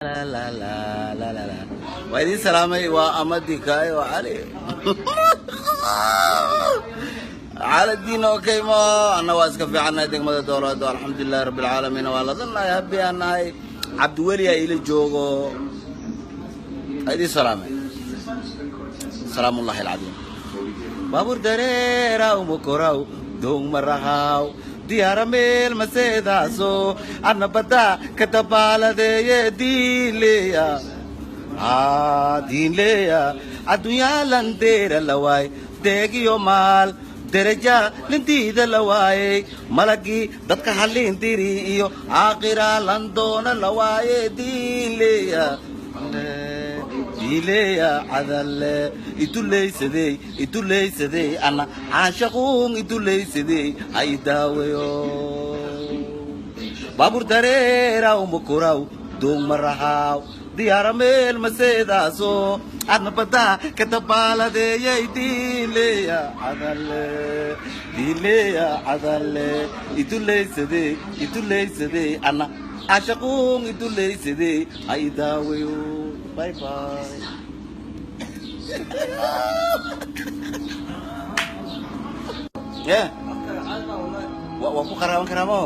La la la la la la. Waa idiin salaamay. Waa Amadi Kaayo Cali xaaladiina. Okay mo, anna waa iska fiicannahay. Degmada Dowlado, alxamdulilahi rabbi alcaalamiin, waa ladannahay, happy aan nahay. Cabdiweli aa ila joogo. Waa idiin salaamay. Salaamullahi alcadiim. Baabuur dareeraw makoraw, doong marahaw, diyaara meel maseedaaso, adna badda ka dabaaladeeye. Diinleya, diinleya, adduunyaa landeera lawaay, deegiyo maal deraja lindiida la waayey, malagii dadka halliindiri iyo aakhira landoona la waaye. Diinleya, diileya, cadalle idulaysadey, idulaysadey, ana caashaquun idulaysadey, ha idaawayo. Baabuur dareeraw makuraw, doong marahaw, diyaara meel maseedaaso, adna badda ka dabaaladeeyay. Diileya cadalle, diileya cadalle idulaysadey, idulaysadey, ana caashaquun idulaysadey, ha idaawayo. Bye bye. Yeah. Waa ku qaraaban karaa mo.